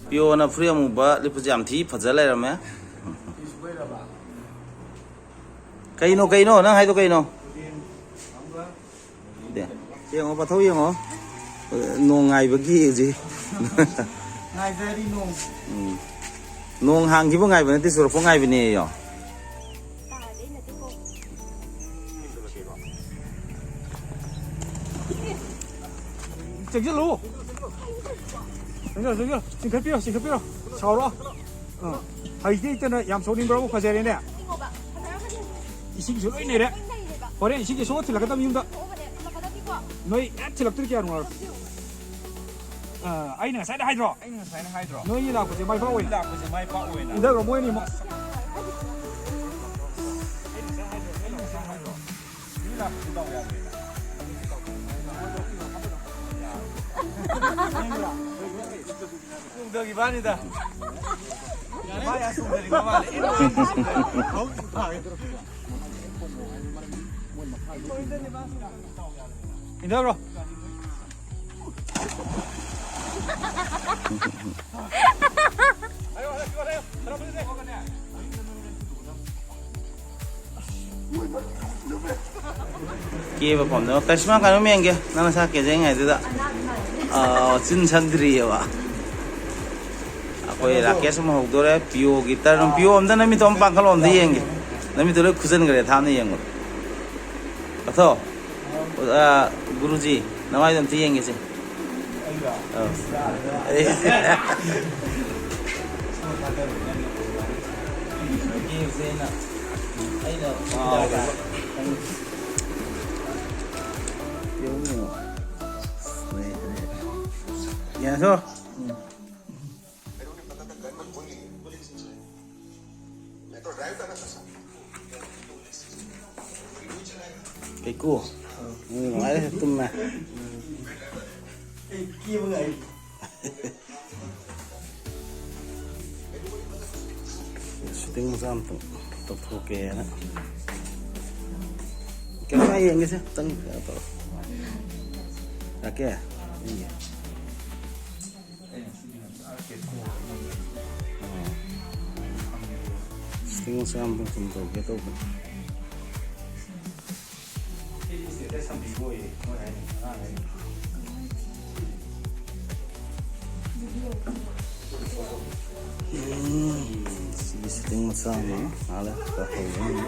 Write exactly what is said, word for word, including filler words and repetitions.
ꯄꯤꯌꯣꯅ ꯐꯨꯔꯤꯠ ꯑꯃꯨꯕ ꯂꯤꯠꯄꯁꯦ ꯌꯥꯝ ꯊꯤ ꯐꯖ ꯂꯩꯔꯝꯃꯦ꯫ ꯀꯩꯅꯣ, ꯀꯩꯅꯣ? ꯅꯪ ꯍꯥꯏꯗꯣ ꯀꯩꯅꯣ? ꯗꯦ, ꯌꯦꯡꯉꯣ, ꯄꯥꯊꯧ ꯌꯦꯡꯉꯣ꯫ ꯅꯣꯡ ꯉꯥꯏꯕꯒꯤ ꯍꯧꯖꯤꯛ꯫ ꯉꯥꯏꯖꯔꯤ ꯅꯣꯡ꯫ ꯎꯝ꯫ ꯅꯣꯡ ꯍꯥꯡꯈꯤꯕ ꯉꯥꯏꯕ ꯅꯠꯇꯦ, ꯆꯨꯔꯛꯄ ꯉꯥꯏꯕꯅꯦꯌꯣ꯫ ꯆꯪꯁꯤꯜꯂꯨ꯫ ꯆꯪꯁꯤꯜꯂꯨ, ꯆꯪꯁꯤꯜꯂꯨ꯫ ꯆꯤꯡꯈꯠꯄꯤꯔꯣ, ꯆꯤꯡꯈꯠꯄꯤꯔꯣ꯫ ꯁꯥꯎꯔꯣ꯫ ꯑꯥ꯫ ꯍꯩꯇ ꯍꯩꯇꯅ ꯌꯥꯝ ꯁꯣꯛꯅꯤꯡꯕ꯭ꯔꯕꯨ? ꯐꯖꯔꯦꯅꯦ꯫ ꯏꯁꯤꯡꯁꯨ ꯂꯣꯏ ꯅꯩꯔꯦ꯫ ꯍꯣꯔꯦꯟ ꯏꯁꯤꯡꯁꯦ ꯁꯣꯛꯑ ꯊꯤꯜꯂꯛꯀꯗꯕ ꯌꯨꯝꯗ꯫ ꯅꯣꯏ ꯍꯦꯛ ꯊꯤꯜꯂꯛꯇ꯭ꯔꯗꯤ ꯀꯌꯥ ꯅꯨꯡꯉꯥꯏꯔꯣꯏ꯫ ꯑꯥ, ꯑꯩꯅ ꯉꯁꯥꯏꯗ ꯍꯥꯏꯗ꯭ꯔꯣ? ꯑꯩꯅ ꯉꯁꯥꯏꯅ ꯍꯥꯏꯗ꯭ꯔꯣ? ꯅꯣꯏ ꯑꯅꯤ ꯂꯥꯛꯄꯁꯦ ꯃꯥꯏ ꯄꯥꯛꯑꯣꯏꯅ꯫ ꯂꯥꯛꯄꯁꯦ ꯃꯥꯏ ꯄꯥꯛꯑꯣꯏꯅ꯫ ꯏꯟꯗꯈ꯭ꯔꯣ ꯃꯣꯏ ꯑꯅꯤꯃꯛ꯫ ꯅꯣꯏ ꯂꯥꯛꯄꯁꯦ ꯗꯥꯎ ꯌꯥꯗ꯭ꯔꯦꯅ꯫ ꯆꯣꯡꯊꯈꯤꯕ ꯋꯥꯅꯤꯗ꯫ ꯃꯥ ꯌꯥ ꯆꯣꯡꯊꯈꯤꯕ ꯃꯥꯜꯂꯦ꯫ ꯏꯟꯗꯈ꯭ꯔꯣ꯫ ꯀꯦꯕ ꯄꯥꯝꯖꯕ ꯀꯔꯤꯁꯃꯥ ꯀꯩꯅꯣꯝ ꯌꯦꯡꯒꯦ, ꯅꯪ ꯅꯁꯥ ꯀꯦꯖꯩꯉꯩꯗꯨꯗ꯫ ꯑꯥ, ꯆꯤꯟ ꯁꯪꯗ꯭ꯔꯤꯑꯕ꯫ ꯑꯩꯈꯣꯏ ꯔꯥꯀꯦꯁ ꯑꯃ ꯍꯧꯗꯣꯔꯦ, ꯄꯤꯌꯣꯒꯤ ꯇꯔꯟ꯫ ꯄꯤꯌꯣ ꯑꯝꯇ ꯅꯃꯤꯠꯇꯣ ꯑꯃ ꯄꯥꯡꯈꯠꯂꯣ, ꯑꯝꯇ ꯌꯦꯡꯒꯦ꯫ ꯅꯃꯤꯠꯇꯣ ꯂꯣꯏ ꯈꯨꯖꯟꯈ꯭ꯔꯦ, ꯊꯥꯞꯅ ꯌꯦꯡꯕꯗ꯫ ꯄꯥꯊꯧ, ꯑꯥ, ꯒꯨꯔꯨꯖꯤ, ꯅꯃꯥꯏꯗꯣ ꯑꯝꯇ ꯌꯦꯡꯒꯦꯁꯦ꯫ ꯑꯧ꯫ ꯑꯩ ꯒꯦꯞꯁꯦ ꯑꯩꯅ, ꯑꯩꯅ ꯌꯦꯡꯉꯣ, ꯌꯦꯡꯉꯣ꯫ ꯌꯦꯡꯉꯣ꯫ ꯀꯩꯀꯨ, ꯅꯪ ꯅꯨꯡꯉꯥꯏꯔꯦ, ꯇꯨꯝꯃꯦ꯫ ꯁꯨꯇꯤꯡ ꯃꯆꯥ ꯑꯝꯇꯪ ꯇꯧꯊꯣꯛꯀꯦꯅ꯫ ꯀꯩꯅꯣ ꯌꯦꯡꯒꯦꯁꯦ, ꯑꯝꯇꯪ ꯀꯩꯅꯣ ꯇꯧꯔꯣ꯫ ꯌꯥꯀꯦ? ꯌꯦꯡꯒꯦ꯫ ꯃꯆꯥ ꯑꯃ ꯁꯨꯝ ꯇꯧꯒꯦ ꯇꯧꯕꯅꯤ꯫ ꯎꯝ, ꯁꯤꯒꯤ ꯁꯤꯇꯤꯡ ꯃꯆꯥ ꯑꯃ ꯉꯥꯏꯍꯥꯛ ꯂꯩꯔꯒ ꯇꯧꯍꯧꯔꯅꯤ꯫